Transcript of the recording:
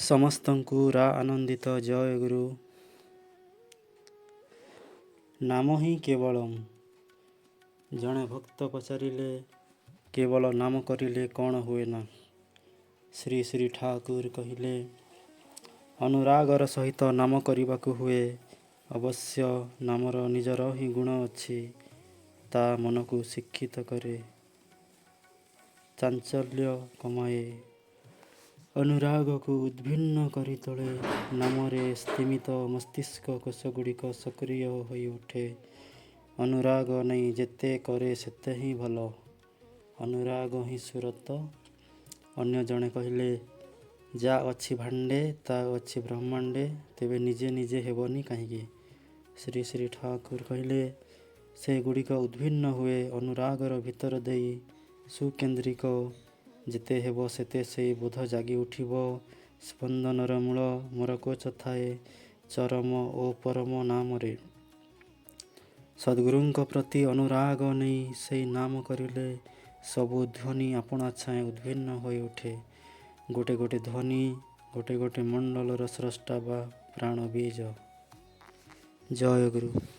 ସମସ୍ତଙ୍କୁ ରା ଆନନ୍ଦିତ ଜୟ ଗୁରୁ। ନାମ ହିଁ କେବଳମ୍। ଜଣେ ଭକ୍ତ ପଚାରିଲେ, କେବଳ ନାମ କରିଲେ କ'ଣ ହୁଏ ନା? ଶ୍ରୀ ଶ୍ରୀ ଠାକୁର କହିଲେ, ଅନୁରାଗର ସହିତ ନାମ କରିବାକୁ ହୁଏ। ଅବଶ୍ୟ ନାମର ନିଜର ହିଁ ଗୁଣ ଅଛି। ତା ମନକୁ ଶିକ୍ଷିତ କରେ, ଚାଞ୍ଚଲ୍ୟ କମାଏ, ଅନୁରାଗକୁ ଉଦ୍ଭିନ୍ନ କରିତୋଳେ। ନାମରେ ସ୍ତିମିତ ମସ୍ତିଷ୍କ କୋଷଗୁଡ଼ିକ ସକ୍ରିୟ ହୋଇଉଠେ। ଅନୁରାଗ ନେଇ ଯେତେ କରେ ସେତେ ହିଁ ଭଲ। ଅନୁରାଗ ହିଁ ସୁରତ। ଅନ୍ୟ ଜଣେ କହିଲେ, ଯା ଅଛି ଭାଣ୍ଡେ ତା ଅଛି ବ୍ରହ୍ମାଣ୍ଡେ, ତେବେ ନିଜେ ନିଜେ ହେବନି କାହିଁକି? ଶ୍ରୀ ଶ୍ରୀ ଠାକୁର କହିଲେ, ସେଗୁଡ଼ିକ ଉଦ୍ଭିନ୍ନ ହୁଏ ଅନୁରାଗର ଭିତର ଦେଇ। ସୁକେନ୍ଦ୍ରିକ ଯେତେ ହେବ ସେତେ ସେଇ ବୋଧ ଜାଗି ଉଠିବ। ସ୍ପନ୍ଦନର ମୂଳ ମରକୋଚ ଥାଏ ଚରମ ଓ ପରମ ନାମରେ। ସଦ୍ଗୁରୁଙ୍କ ପ୍ରତି ଅନୁରାଗ ନେଇ ସେଇ ନାମ କରିଲେ ସବୁ ଧ୍ୱନି ଆପଣାଛାଏଁ ଉଦ୍ଭିନ୍ନ ହୋଇଉଠେ। ଗୋଟେ ଗୋଟେ ଧ୍ୱନି ଗୋଟେ ଗୋଟେ ମଣ୍ଡଳର ସ୍ରଷ୍ଟା ବା ପ୍ରାଣବୀଜ। ଜୟ ଗୁରୁ।